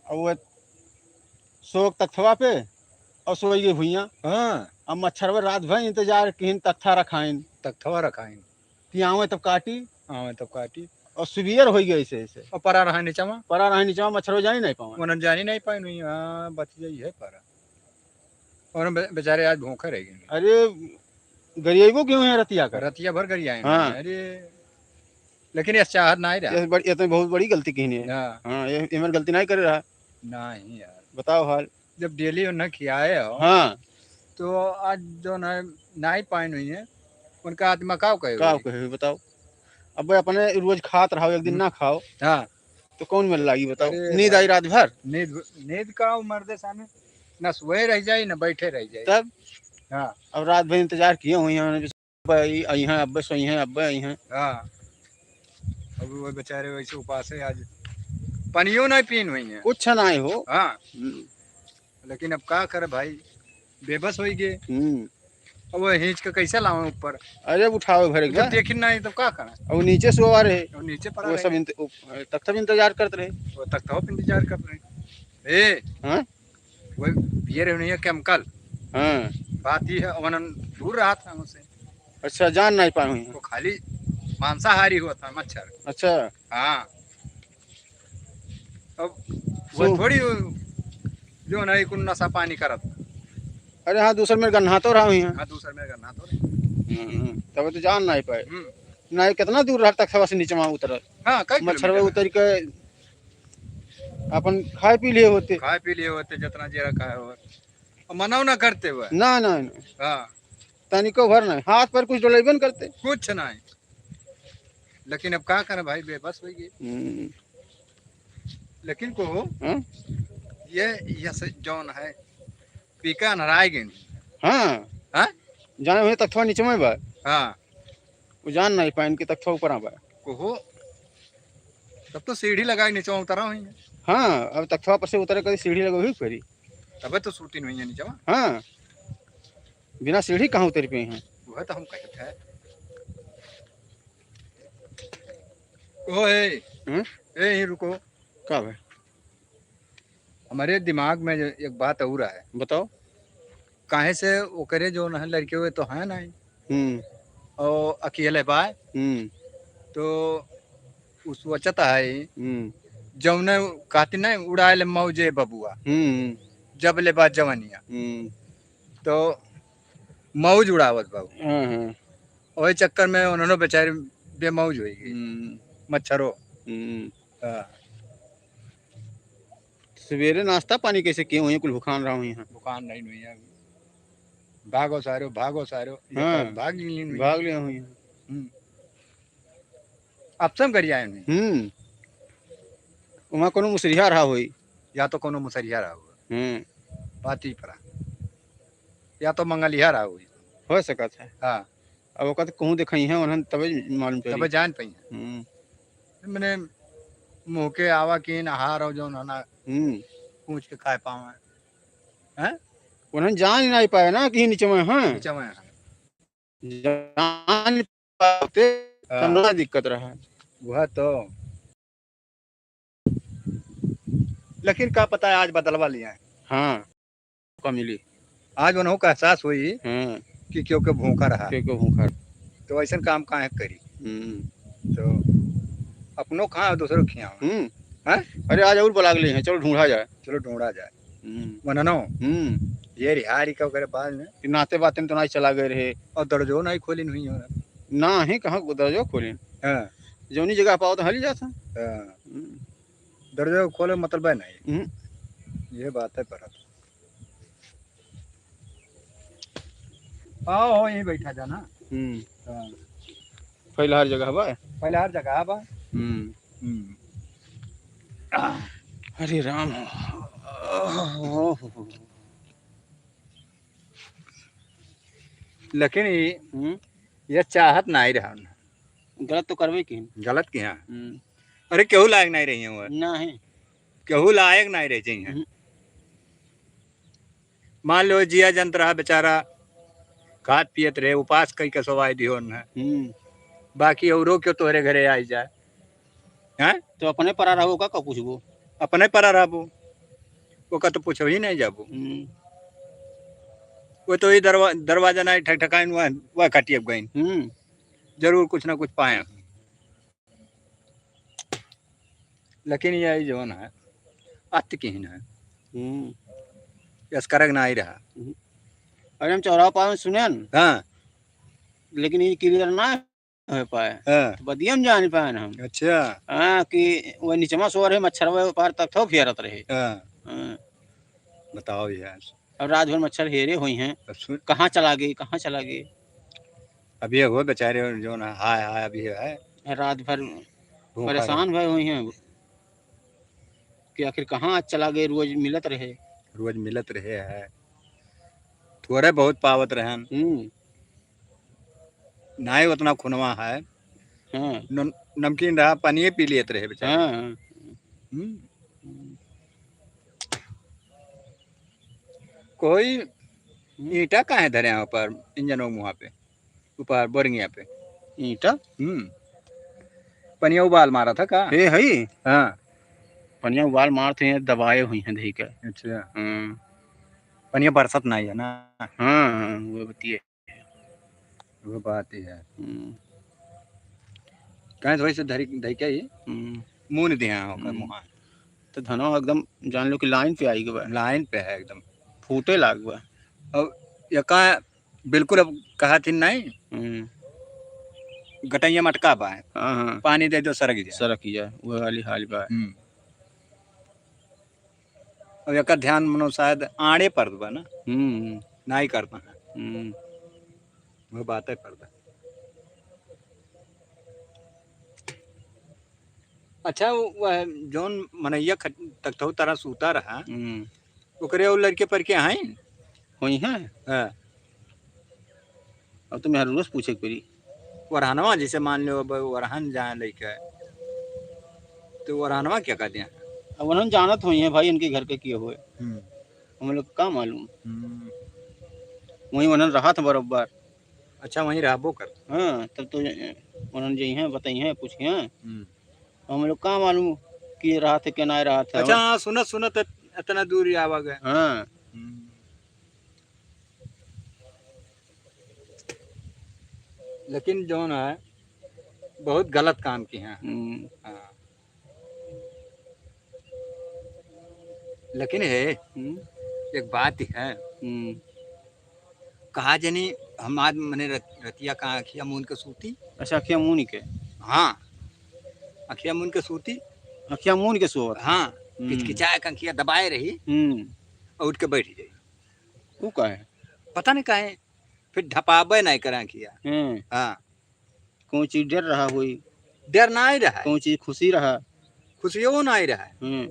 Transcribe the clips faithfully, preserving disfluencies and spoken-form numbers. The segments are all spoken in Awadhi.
अब वो सोक तख्तवा पे और सोई गई भुइयाँ। हाँ। अब मच्छरवा रात भर इंतजार किहिन, तख्ता रखाइन। तख्तवा रखाइन। कि आवे तब काटी। आवे तब काटी। और सुबियर होई गई ऐसे, ऐसे। और परा रहा नीचवा। परा रहा नीचवा, मच्छरवा जानी नहीं पावन। उन्हन जानी नहीं पाइन हुई, हाँ, बच जाई है परा। और बे-, बेचारे आज भूखे रह गए। अरे, गरियाइबो क्यों है रतिया का? रतिया भर गरियाए हाँ। हैं, अरे, लेकिन ये चाहत ना ही रहा। ये बड़ी, ये तो बहुत बड़ी गलती किहिन है। हाँ। हाँ, ये, ये मेरी गलती नहीं करे रहा। नहीं यार। बताओ हाल। जब डेली उन्हें खियाए हो, हाँ। तो आज जो ना, ना ही पाइन हुई है, उनका आत्मा काव कहे काव हुई? कहे हुई, बताओ। अब अपने रोज खात रहो, एक दिन हम्म। ना खाओ, हाँ। तो कौन मेल लागी, बताओ? अरे नींद भाई। आई रात भर? नींद, नींद का उमर दे सामने, ना सोए रह जाए, ना बैठे रह जाए। तब? हाँ। अब रात भर इंतजार किए हुए हैं, अब्बे आई, आई हैं, अब्बे सोई हैं, अब्बे आई हैं। हाँ। अब वो बेचारे वैसे उपास है आज, पानियो नहीं पीन हुई है। कुछ ना हो। हाँ। हम्म। लेकिन अब का करे भाई, बेबस होई गए। हम्म। अब वो हींच के कैसे लावे ऊपर? अरे उठावे भरे जब का? देखी नहीं तो का करे? अब नीचे सोवा रहे। अब नीचे पड़ा वो रहे। सब इंत-, उप-, तख्ता पे इंतजार करते रहे। वो तख्ता पे इंतजार करते रहे। ए, हाँ? वो पिए रहे नहीं है केमिकल। हाँ। बात ये है, उन्हन दूर रहा था हमसे। अच्छा, जान नहीं पाए हुई हैं। वो खाली मांसाहारी हुआ था मच्छर। अच्छा। हाँ। अब वो सु- थोड़ी वो जो नहीं कुल नशा पानी करत। अरे हाँ, दूसर में गन्हा तो रहा हुई हैं। हाँ, दूसर में गन्हा तो रहा। हम्म, हम्म। तब तो जान नहीं पाए। हम्म। नहीं, कितना दूर रहा तख्तवा से नीचे वहाँ उतरल। हाँ, कई मच्छरवा किलोमीटर है। उतर के अपन खाए पी लिए होते। खाए पी लिए होते, जितना जेरा खाए हो। और मना ना करते हुए। ना, ना, ना। हाँ। तनिको भर नहीं, हाथ पर कुछ डोलेबे न करते। कुछ नहीं। लेकिन अब का करे भाई, बेबस हो गए। हम्म। लेकिन को हाँ? ये, ये से जौन है, पीका अनहराए गए। हाँ। हाँ? जाने हुए तख्तवा नीचे में बा। हाँ। वो जान नहीं पाए इनके तख्तवा ऊपर बा। ओहो, तब तो सीढ़ी लगाए नीचे उतरा हुई है। हाँ, अब तख्तवा पर से उतरे कभी सीढ़ी लगे हुई पड़ी। तबे तो शूटिंग हुई है नीचे। हाँ, बिना सीढ़ी कहाँ उतर पे हैं? वह तो हम कहते हैं। ओ ए, हम्म? ए, यहीं रुको। का बा? हमारे दिमाग में जो एक बात और है। बताओ। काहे से ओकरे जो न लड़के हुए तो हैं नहीं। हम्म। और अकेले बा। हम्म। तो उ सोचत है, हम्म। जौने कहती नहीं, उड़ाए ले मौजे बबुआ। हम्म। जब ले बा जवनिया। हम्म। तो मौज उड़ावत बा। हाँ, हाँ। ओही चक्कर में उन्होंने बेचारे बेमौज होई गई। हम्म। मच्छरो। हम्म। हाँ। सवेरे नाश्ता पानी कैसे किए हुए हैं? कुल भुखान रहा हुई हैं। भुखान नहीं हुई है। भागो सारो, भागो सारो। ये हाँ। भाग ली हुई है। भाग लिया हुई हैं। हम्म। अब से हम गरियाए हुई। हम्म। वहाँ कोनो मुसरिया रहा हुई। या तो कोनो मुसरिया रहा हुआ। हम्म। बात ही परा। या तो मंगलिया रहा हुई। हो सकत है। हाँ। अब ओकर कहूँ देखई हैं, उन्हन तबे मालूम चली। तबे जान पाई हैं। हम्म। मने मुँह के आवा कि नहार हो जौन हना हम्म। पूछ के खाए पावे। हैं? उन्हन जान ही नहीं पाए ना कि नीचे में हैं। नीचे में हैं। जान पाते हाँ। तब ना दिक्कत रहा। वह तो। लेकिन का पता है आज बदलवा लिया है। हाँ। का मिली। आज उन्हों का एहसास हुई हाँ। कि क्यों के भूखा रहा। क्यों के भूखा। तो ऐसन काम काहे करी? हम्म। तो अपनो खाए और दूसरों खियावे। हम्म। हैं? अरे आज और बलाग ले हैं, चलो ढूंढा जाए। चलो ढूंढा जाए। हम्म। वननो। हम्म। ये रिहारी का ओकरे बाद में। कि नाते बाते में तो ना चला गए रहे। और दरजो ना ही खोलिन हुई हो। ना ही कहाँ को दरजो खोलिन। हाँ। जौनी जगह पाओ तो हली जाता। हाँ। हम्म। दरजो खोले मतलब है नहीं। हम्म। ये बात है परत। आओ, हो, यहीं बैठा जाना। हम्म। हाँ। फैलहार जगह बा? फैलहार जगह बा। हम्म। हम्म। हरे राम। लेकिन ये, हम्म। ये चाहत नहीं रहा। गलत तो करबे की। गलत की, हाँ। हम्म। अरे, केहू लायक नहीं रही है वो। नहीं। केहू लायक नहीं रह जाई है। हम्म। मान लो, जिया जंत रहा बेचारा, खात पियत रहे, उपास कई के सोवाई दिहो न। हम्म। बाकी औरो क्यों तोहरे घरे आई जाए? हैं? तो अपने परा रहो का, का पूछबो? अपने परा रहबो। ओका तो पूछो ही नहीं जाबू। हम्म। वो तो ही दरवा-, दरवाजा नहीं ठकठकाइन, वह, वह खटियब गइन। हम्म। जरूर कुछ ना कुछ पाए। लेकिन यही जौन है, अत्त की ही ना है। हम्म। यस करग ना ही रहा। हम्म। अरे हम चौराहा पार में सुने न। हाँ। लेकिन ये clear ना हो पाए। हाँ। तो बदिया में जान पाए न हम। अच्छा। हाँ, कि वो निचमा सो रहे, मच्छर वो पार तक थो फेरत रहे। हाँ। हाँ। बताओ यार। अब रात भर मच्छर हेरे हुई हैं। अब सुन। कहाँ चला गए, कहाँ चला गए? अब ये हो बेचारे जो ना, हाय, हाय, अब ये है। रात भर भूखा परेशान रहे। भय हुई हैं कि आखिर कहाँ चला गए, रोज मिलत रहे। रोज मिलत रहे है। थोड़े बहुत पावत रहन। हम्म। नाई उतना खुनवा है। हाँ। न-, नमकीन रहा, पानिये पी लेत रहे बेचारे। हाँ, हाँ। हम्म। हम्म। कोई हम्म। ईंटा काहे धरे हैं ऊपर इंजनों मुहा पे, ऊपर बोरिंगिया पे? ईंटा? हम्म। पनिया उबाल मारा था का? हे, हई? हाँ। पनिया उबाल मारत हैं, दबाए हुई हैं धई के। अच्छा। हाँ। पनिया बरसत नहीं है ना? हाँ, हाँ, वो बतिये। वो बात ही है। हम्म। कहें तो वैसे धरी, धई के ही हम्म। मुन दिया ओकर हम्म। मुहा। तो धनवा एकदम जान लो कि line पे आई गवा। Line पे है एकदम। फूटे लाग बा। अब यका बिल्कुल अब कहा थी नहीं। हम्म। गटैया मटका बा। हाँ, हाँ। पानी दे दो, सरक जाए। सरक जाए, वो वाली हाल बा। हम्म। अब एकर ध्यान मनो शायद आड़े पर बा ना। हम्म। नाई करता है। हम्म। वो बात है पर बा। अच्छा, वो, वह जौन मनैया खट-, तख्तऊ तरह सूता रहा, हम्म। ओकरे और लड़के पर के हैं? होई हैं? हाँ। अब तो मेहरुआ से पूछे के पड़ी। वरहनवा जैसे मान लो, अब वरहन जाए लइके, तो वरहनवा क्या कर दिया? अब उन्हन जानत होई हैं भाई, इनके घर के किए हुए। हम्म। हम लोग का मालूम? हम्म। वहीं उन्हन रहत बरोबर। अच्छा, वहीं रहबो कर। हाँ, तब तो उन्हन जइहें, बतइहें, पूछिहें। हम्म। हम लोग का मालूम कि रहत है, के ना रहत है। अच्छा, हाँ, सुनत, सुनत इतना दूर ही आवा गए। हाँ। हम्म। लेकिन जौन है, बहुत गलत काम किहे हैं। हम्म। हाँ। लेकिन हे, हम्म। एक बात है। हम्म। कहा जनी, हम आज मने रत-, रतिया का अखिया मून के सूती। अच्छा, अखिया मून के? हाँ, अखिया मून के सूती। अखिया मून के सोवत? हाँ, हम्म। किचकिचाए के अखिया दबाए रही, हम्म। और उठ के बैठ जाई। वो काहे? पता नहीं काहे, फिर ढपाबे नहीं करा अखिया। हम्म। हाँ। कौन चीज डर रहा होई? डर ना ही रहा। कौन चीज खुशी रहा? खुशियों ना ही रहा। हम्म।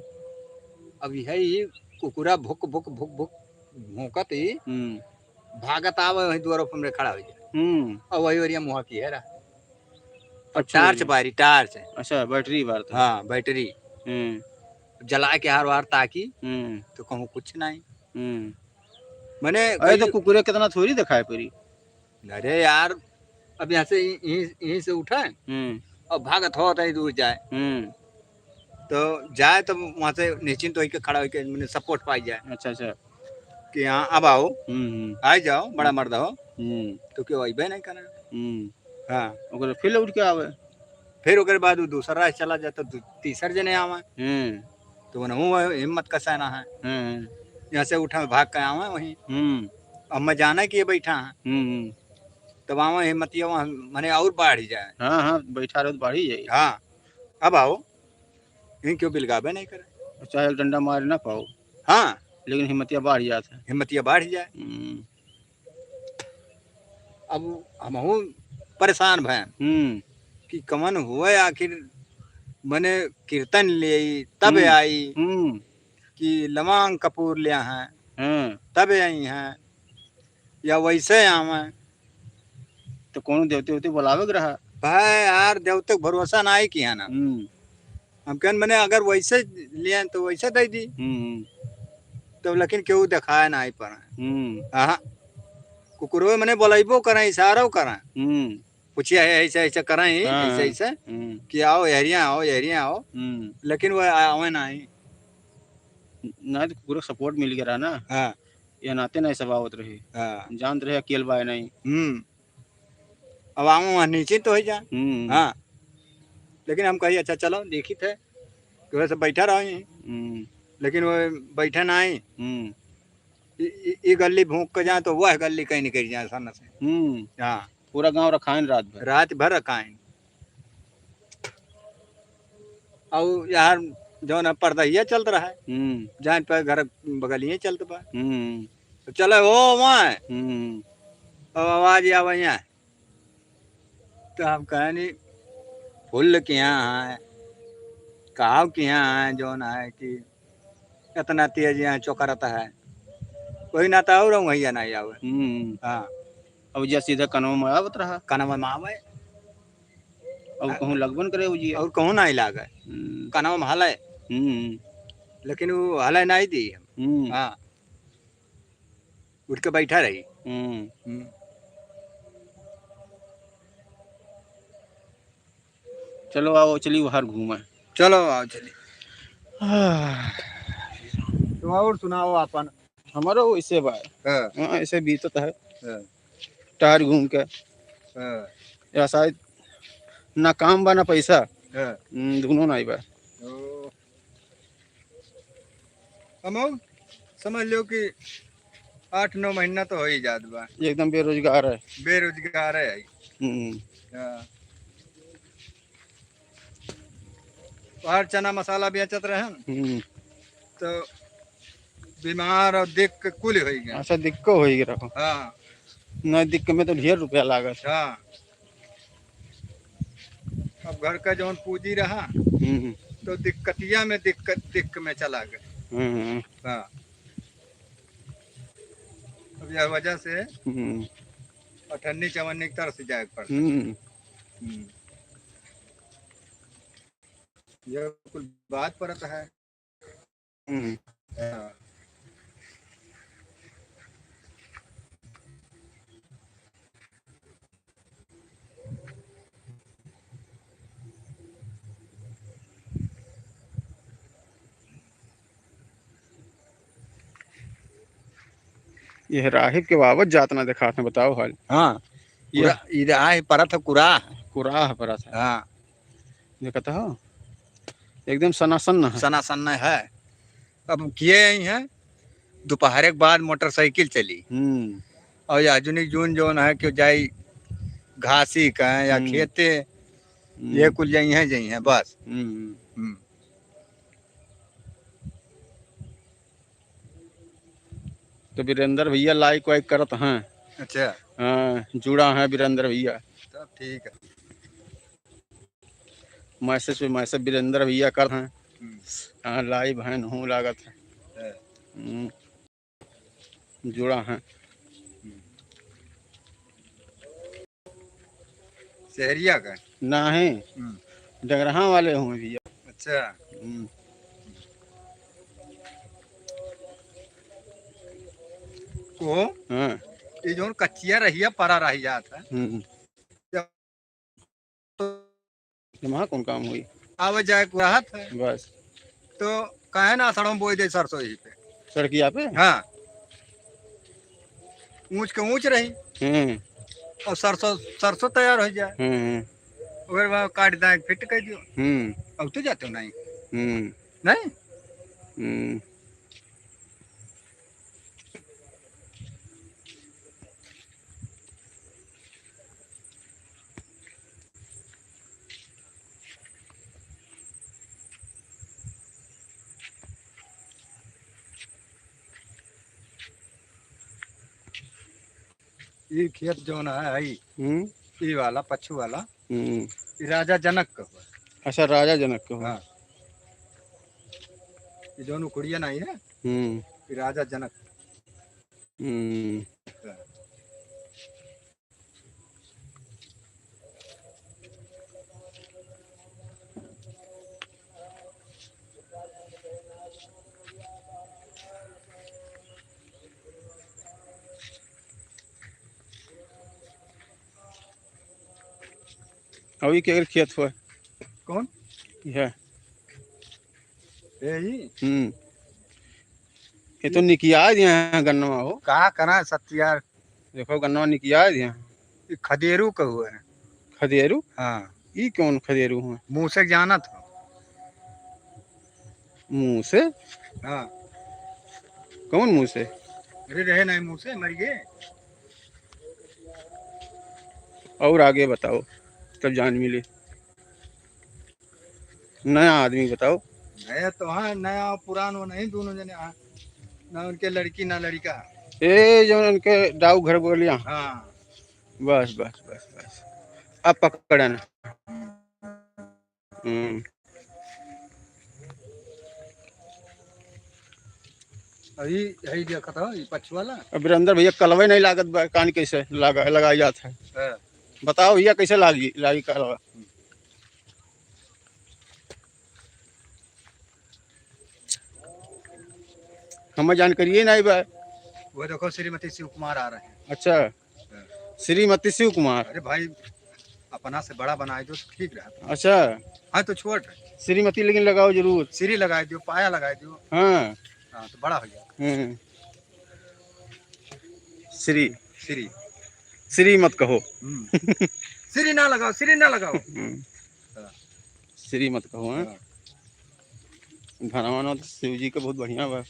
अब यही कुकुरा भुक, भुक, भुक, भुक भौंकत ही हम्म। भागत आवे, वहीं दुआरों पर मेरे खड़ा हो जाए। हम्म। और वही ओरिया मुहा की है रहा। और अच्छा, टार्च ये। बारी, टार्च है। अच्छा, बैटरी बार था। हाँ, बैटरी। हम्म। जला के हार वार ताकी, हम्म। तो कहूँ कुछ नहीं। हम्म। मने अरे, तो कई कुकुरे कितना थोड़ी दिखाई पड़ी। अरे यार, अब यहाँ से यहीं, यहीं, यहीं से उठा है हम्म। और भागत हो तहीं दूर जाए। हम्म। तो जाए तो वहाँ से निश्चिंत होके खड़ा होके मने support पाई जाए। अच्छा, अच्छा। कि हाँ, अब आओ, हम्म, हम्म। आ जाओ, बड़ा हम्म। मर्द हो, हम्म। तो क्यों अइबे नहीं करा। हम्म। हाँ। ओकरे फिर लौट के आवे। फिर ओकरे बाद वो दूसरा राह चला जाता, दू-, तीसर जने आवे। हम्म। तो उन्हों हिम्मत कसाना है। हम्म। यहाँ से उठा भाग के आवे वहीं। हम्म। अब मैं जाना कि ये बैठा है। हम्म, हम्म। तब आवे हिम्मतिया वहाँ, मने और बढ़ जाए। हाँ, हाँ, बैठा रहो तो बढ़ ही जाए। हाँ, अब आओ, इन क्यों बिलगाबे नहीं करे? चाहे डंडा मार ना पाओ। हाँ। लेकिन हिम्मतिया बढ़ जात है। हिम्मतिया बढ़ जाए। हम्म। अब हमहू परेशान भए हम्म। कि कमन हुए आखिर, मने कीर्तन ले तब हम्म। आई हम्म। कि लवांग कपूर ले हैं, हम्म। तब आई हैं, या वैसे आवे। तो कौनो देवते वेवते बुलावे के रहा? भाई यार, देवते के भरोसा ना आई किया ना। हम्म। हम कहन मने अगर वैसे लिए तो वैसे दे दी। हम्म, हम्म। तो लेकिन केहू देखाए ना आई पड़े। हम्म। हाँ। कुकुरवे मने बोलैबो करें, इशारो करें। हम्म। पूछिए, "ऐसे, ऐसे करें, हाँ, ऐसे, हाँ। ऐसे हम्म। कि आओ, एहरिया आओ, एहरिया आओ।" हम्म। लेकिन वह आवे ना आई। नाहीं तो कुकुर का support मिल गया रहा ना। हाँ। ये नाते नाहीं सब आवत रहे। हाँ। जानत रहे अकेल बाय नाहीं। हम्म। अब आऊँ वहाँ नीचे तो होइ जा। हम्म। हाँ। लेकिन हम कही, "अच्छा चलो, देखित है।" तो वैसे बैठा रहो यहीं। हम्म। लेकिन वो बैठा नाहीं। हम्म। ई, ई, ई गल्ली भूंक के जाए तो वह गल्ली कहीं निकल जाए सामने से। हम्म। हाँ। पूरा गाँव रखाइन रात भर। रात भर रखाइन। अउ यार जौन है परदहिया चलत रहा है। हम्म। जान पे घर बगलिए चलत बा। हम्म। तो चले हो वहाँ। हम्म। अब आवाज आवे यहाँ। तो हम कहे नहीं, फुल किहाँ है, काव किहाँ है, जौन है कि इतना तेज यहाँ चोकरत है, वही ना तो और वही ना आवे। हम्म। हाँ। अब जे सीधा कनवा में आवत रहा। कनवा में आवे। और हाँ। कहूँ लगबन करे वो जी। और कहूँ नाहीं लागे। हम्म। कनवा में हले। हम्म। लेकिन वो हले नाहीं दी हम। हम्म। हाँ। उठ के बैठा रही। हम्म। हम्म। चलो आओ, चली बाहर घूमे। चलो आओ, चली। आह। तो और सुनाओ आपन। हमारो वैसे बा। हाँ। हाँ, ऐसे बीतत है। हाँ। टहर घूम के। हाँ। या शायद ना काम बा, ना पैसा। हाँ। हम्म, दोनों नाहीं बा। ओ। हमहू समझ लो कि आठ नौ महीना तो हो ही जात बा। एकदम बेरोजगार है। बेरोजगार है। हम्म। हाँ। बाहर चना मसाला बेचत रहन, हम्म। तो बीमार और दिक्क कुल होइ गए। अच्छा, दिक्को होइ गए रहो। हाँ। नहीं, दिक्क में तो ढेर रुपया लागत। हाँ। अब घर का जौन पूँजी रहा, हम्म। तो दिक्कतिया में दिक्कत, दिक्क में चला गए। हम्म। हाँ। अब यह वजह से हम्म। अठन्नी चवन्नी की तरफ से जाए के पड़ता। हम्म। हम्म। यह कुल बात पड़त है। हम्म। हाँ। ये राहिब के बाबत जात ना देखात है, बताओ हाल। हाँ, ये कुरा-, ई राह परत है कुराह। कुराह परत है। हाँ। देखत हो, एकदम सनासन्न है। सनासन्न है। अब किए आई हैं, दोपहर के बाद मोटरसाइकिल चली। हम्म। और यह जुनी जून जौन है कि जाई घासी का या हम्म। खेते, हम्म। ये कुल जाई हैं, जाई हैं, बस। हम्म। हम्म। तो वीरेंद्र भैया like वाइक करत हैं। अच्छा। हाँ, जुड़ा है वीरेंद्र भैया। तब ठीक है। Message पे message वीरेंद्र भैया करत हैं। हम्म। हाँ, live हैं, हूँ लागत है। है। हम्म। जुड़ा है। हम्म। शहरिया का? नाहीं। हम्म। डगरहा वाले हुए भैया। अच्छा। हम्म। को? हाँ। ये जौन कच्चिया रहिया, परा रहिया था। हम्म। जब तो वहाँ कौन काम हुई? आवे जाए को रहत है। बस। तो काहे ना सड़ों बोई दे सरसों यही पे? सड़किया पे? हाँ। ऊंच के ऊंच रही। हम्म। और सरसों, सरसों तैयार हो जाए। हम्म, हम्म। ओकर बाद काट दाए, फिट कर दियो। हम्म। अब तो जाते हो नहीं। हम्म। नहीं? हम्म। ई खेत जौन है, हई, हम्म। ई वाला, पच्छू वाला, हम्म। ई राजा जनक का हुआ। अच्छा, राजा जनक का हुआ। हाँ। ई जौन उखड़िया नहीं है, हम्म। ई राजा जनक। हम्म। हाँ। अभी केकर खेत हुआ? कौन? यह। यही? हम्म। ये तो निकिया दिया है गन्नवा हो। का करा सत्यार। देखो गन्नवा निकिया दिया है। ये खदेरू का हुआ है। खदेरू? हाँ। ई कौन खदेरू हुआ? मुँह से जानत हो। मुँह से? हाँ। कौन मुँह से? अरे रहे नहीं मुँह से, मर गए। और आगे बताओ, तब जान मिली। नया आदमी बताओ। नया तो हाँ, नया और पुरान वो नहीं, दोनों जने हाँ। ना उनके लड़की ना लड़का। ए, जो उनके डाऊ घर बोलिया। हाँ। बस, बस, बस, बस। अब पकड़न। हम्म। अभी यही देखत हो, ये पछुआ वाला। अब वीरेंद्र भैया कलवे नहीं लागत बा, कान कैसे लगा, लगाई जात है। हाँ। बताओ भैया कैसे लागी, लागी कलवा? हमें जानकारिये नहीं बा। वो देखो श्रीमती शिव कुमार आ रहे हैं। अच्छा। हाँ। श्रीमती शिव कुमार। अरे भाई, अपना से बड़ा बनाए दो तो ठीक रहता। अच्छा। हाँ तो छोट है। श्रीमती लेकिन लगाओ जरूर। श्री लगाए दो, पाया लगाए दो। हाँ। हाँ, तो बड़ा हो जाए। हम्म। श्री। श्री। श्री मत कहो। हम्म। श्री ना लगाओ, श्री ना लगाओ। हम्म। हाँ। श्री मत कहो, हाँ? हाँ। धनवा ना तो शिव जी के बहुत बढ़िया बा।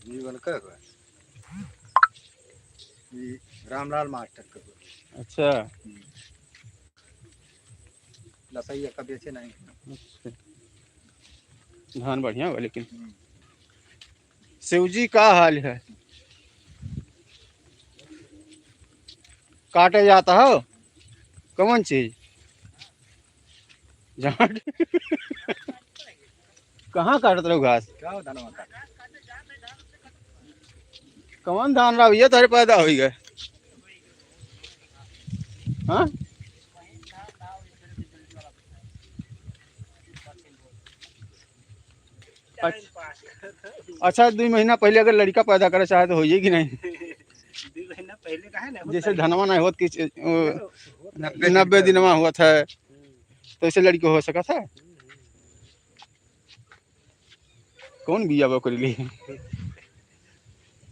जीवन का बा। ई रामलाल मास्टर के बा। अच्छा। हम्म। लसैया का बेचे नहीं। अच्छा। धान बढ़िया बा लेकिन। हम्म। शिव जी का हाल है? काटे जाता हो? कौन चीज? झाट। कहाँ काटत रहो घास? का हो धनवा काटे? कौन धान रहा? ये तोहरे पैदा होई गए। हाँ? अच्छा, अच्छा, दुई महीना पहिले अगर लड़िका पैदा करे चाहे तो होइए कि नहीं? दुई महीना पहिले काहे ना होत जैसे रही? धनवा नहीं होत कि च-, ओ, नहीं, होत रही। नब्बे नब्बे दिन दिनवा होत है, हम्म। तो ऐसे लड़िका हो सकत है? हम्म, हम्म। कौन बिया बकरी ली?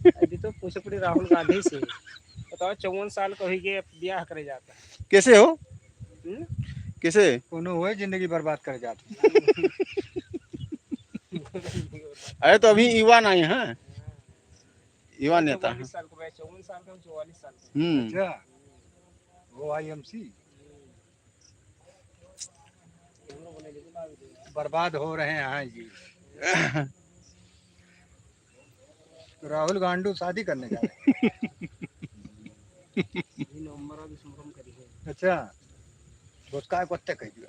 अभी तो पूछे पड़ी राहुल गांधी से। बताओ, चौवन साल का हुई के ब्याह करे जाता है। कैसे हो? हम्म? कैसे? कोनो होए जिंदगी बर्बाद करे जाता। अरे तो अभी युवा नहीं है, युवा नेता है। चौवालीस साल का भाई, चौवन साल का, चौवालीस साल का। हम्म। अच्छा, वो आई एम सी। बर्बाद हो रहे हैं जी। तो राहुल गांडू शादी करने जा रहे हैं। ई नवंबर और दिसंबर में करी है। अच्छा, घुसका कुत्ते कह दियो।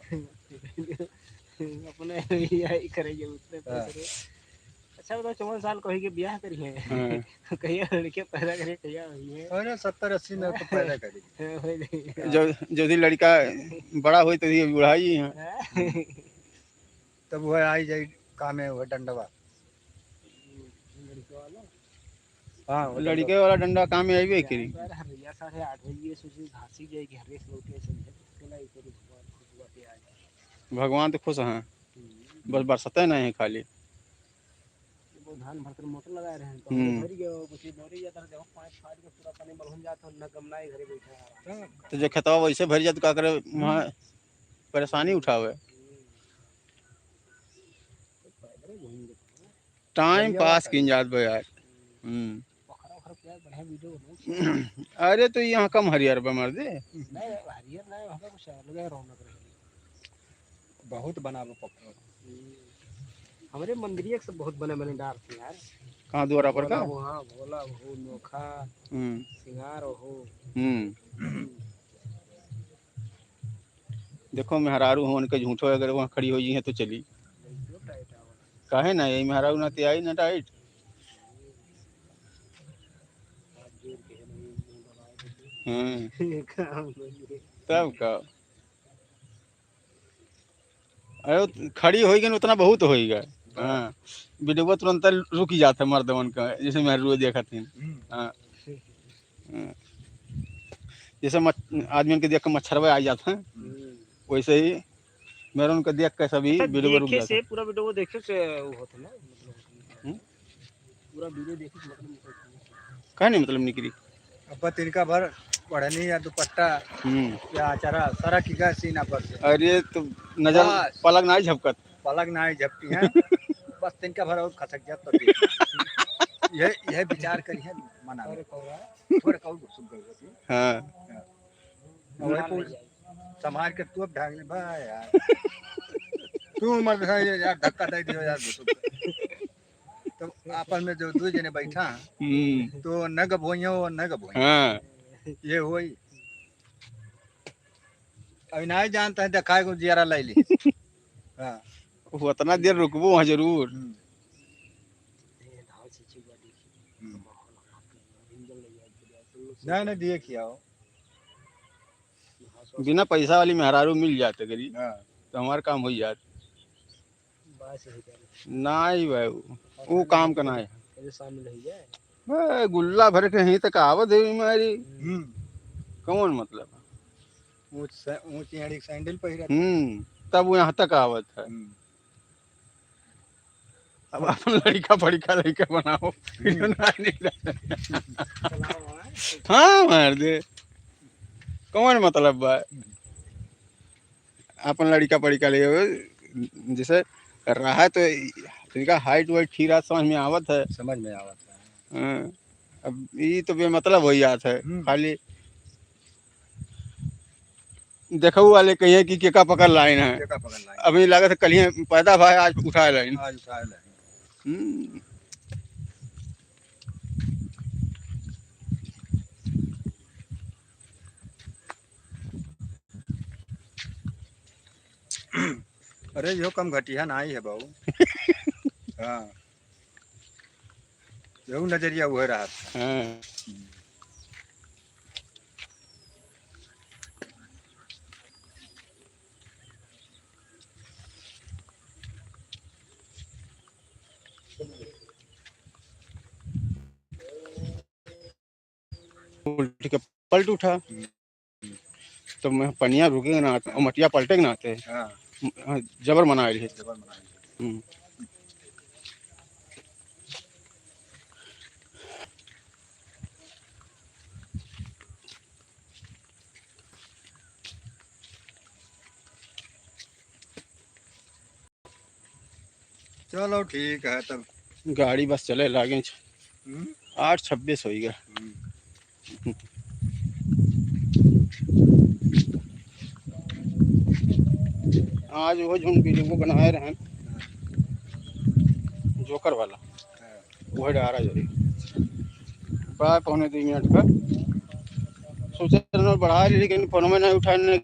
अपने यही करेंगे उतने हाँ। पैसे। अच्छा बताओ, चौवन साल कही के ब्याह करी है। हाँ। कहिया लड़के पैदा करे, कहिया हुई है। अरे सत्तर अस्सी में तो पैदा करी। हाँ, हो जाई। जो, जो भी लड़का बड़ा होई तो ये बुढ़ाई है। हाँ। तब वह आई जाई काम में वह डंडवा। लड़के वाला? हाँ, वो लड़के डंडवा। वाला डंडा काम में आइबे करी। यार, हरिया साढ़े आठ बजे सोची घासी जाई कि हरिया से लौटे से नहीं, तो चला एक बार भगवान खुश हुआ के आ जाए। भगवान तो खुश हैं, हम्म। बस बरसते नहीं है खाली। वो धान भर कर मोटर लगाए रहे हैं, तो हम्म। भर गया, कुछ भर गया, तो जब पाइप फाड़ के पूरा पानी बलहुन जाता, न गमनाए घरे बैठा है। हाँ। तो जो खेतवा वैसे भर जाए, तो का करे, वहाँ हम्म। परेशानी उठावे। हम्म। तो पैदल घूम लेते हैं। टाइम बढ़िया पास बात है। किन जात बा यार। हम्म। हम्म। पोखरा ओखरा पे बढ़िया वीडियो बनाई। अरे तो यहाँ कम हरियर बा मर्दे। नहीं, हरियर नहीं, वहाँ पे कुछ अलग ही रौनक रही। बहुत बनावे पोखरा। हम्म। हमरे मंदिरिया के सब बहुत बने बने डार थे यार। कहाँ द्वारा पर भोला का? हो, हाँ, भोला हो, नोखा, हम्म। सिंगार हो। हम्म। देखो मेहरारू हो, उनके झूठो अगर वहाँ खड़ी हो जी है तो चली। काहे ना, यही मेहरारू ना ते आई ना टाइट। हाँ। तब का? अरे खड़ी होई गई उतना बहुत होई गए। हाँ। वीडियो तुरंत रुक जाता है मर्दवन का, जैसे मेहरारू देखत हैं। हम्म। हाँ। हाँ। जैसे मच-, आदमी के देख के मच्छरवे आ जात हैं, हम्म। वैसे ही मेहरारू के देख के सभी अच्छा, वीडियो रुक देखे जात से, हैं। पूरा वीडियो देखे से वो होत है ना, मतलब होत है। हम्म? पूरा वीडियो देखी तो मतलब निकल गया। काहे नहीं मतलब निकली? अब तिनका भर ओढ़नी या दुपट्टा हम्म। या अचारा सारा की गा सीना पर से। अरे तो नजर बस। पलक ना झपकत। पलक ना झपकी है। बस तिनका भर और खसक जात तो ठीक। यह, यह विचार करी है मना में। थोड़ा कौल सुन कर। हाँ। हाँ। वही पूछ, संभाल के तू अब ढांग ले, बा यार। तू मत है ये यार, धक्का दे दियो यार, घुसुक। तो आपस में जो दो जने बैठा, हम्म। तो न गभोइयो, न गभोइयो। हाँ। ये होई। अभी नाहीं जानता है, देखाए को जियारा लाई ली। हाँ। वो उतना देर रुकबो वहाँ जरूर। हम्म। हम्म। नहीं, नहीं, दिए खियाओ। बिना पैसा वाली मेहरारू मिल जात करी, हाँ। तो हमार काम हो जात। बात सही कह रहे। नाहीं भाई, वो, वो काम का नाहीं है। अरे शामिल हो जाए। बे, गुल्ला भर के यहीं तक आवत है बीमारी। हम्म। कौन मतलब? ऊंच से-, ऊंच एड़ी के सैंडल पहिरत। हम्म, तब वो यहाँ तक आवत है। हम्म। अब अपन लड़िका फड़िका लड़िका बनाओ। हम्म। हाँ, मार दे। कौन मतलब बा? अपन लड़िका फड़िका ले, जैसे रहा तो इनका height weight ठीक रहा, समझ में आवत है। समझ में आवत है। हाँ, अब ई तो बेमतलब हो जात है, हम्म। खाली देखऊ वाले कहिए कि केका पकड़ लाइन है। केका पकड़ लाइन। अभी लागत है कलिए पैदा भा, आज उठाए लाइन। आज उठाए लाइन। हम्म। अरे, यो कम घटिया नाहीं है बाबू। हाँ। यहू नजरिया उहे रहत है। हाँ। उल्ट के पलट उठा। हम्म। तो मैं पनिया रुके ना, और मटिया पलटे के नाते। हाँ। हाँ, जबर मना रही है। जबर मना रही है। हम्म। चलो ठीक है तब। गाड़ी बस चले लागे छ-, हम्म? आठ छब्बीस होइगा। हम्म। आज वो जोन वीडियो बनाए रहन, हाँ। जोकर वाला, हाँ। वो डारा जाए। बा पौने दो मिनट का। सोचे रहन बढ़ा ली, लेकिन फोन में नहीं उठाने।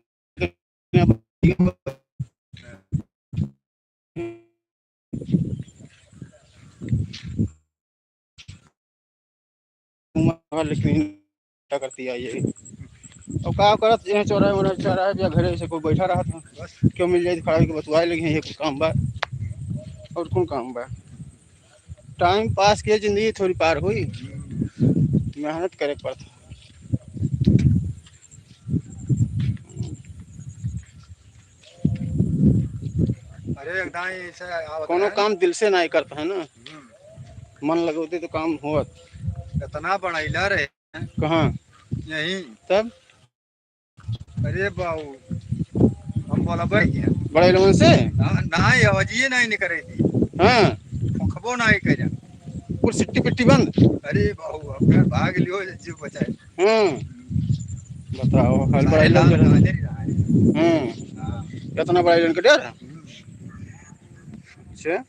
उम्र लेकिन क्या करती है ये? और का करत, ये चौराहे, वोराहे, चौराहे या घरे से कोई बैठा रहत है। बस। क्यों मिल जाए, खड़ा होके बतुआए लगे हैं, ये कुल काम बा। और कौन काम बा? Time pass के जिंदगी थोड़ी पार हुई, मेहनत करे के पड़ता। अरे, एकदम ऐसे आवत कोनो है। काम दिल से नाहीं करता है ना। हम्म। मन लगौते तो काम होत। इतना बड़ाइला रहे। कहाँ? यहीं। तब? अरे बाबू, हम बोला भाई क्या? बड़े लोगन से? ना, ना, ये आवाजिए नहीं निकले थी। हाँ। फुकबो नहीं करे। कुल सिट्टी पिट्टी बंद। अरे बाबू, अब घर भाग लियो, जीव बचाए। हाँ। बताओ, हल सारे बड़े लोग लाल जरा। काले रहा है। हाँ। हाँ। कितना बड़ा लोगन का डर है? हम्म। अच्छा।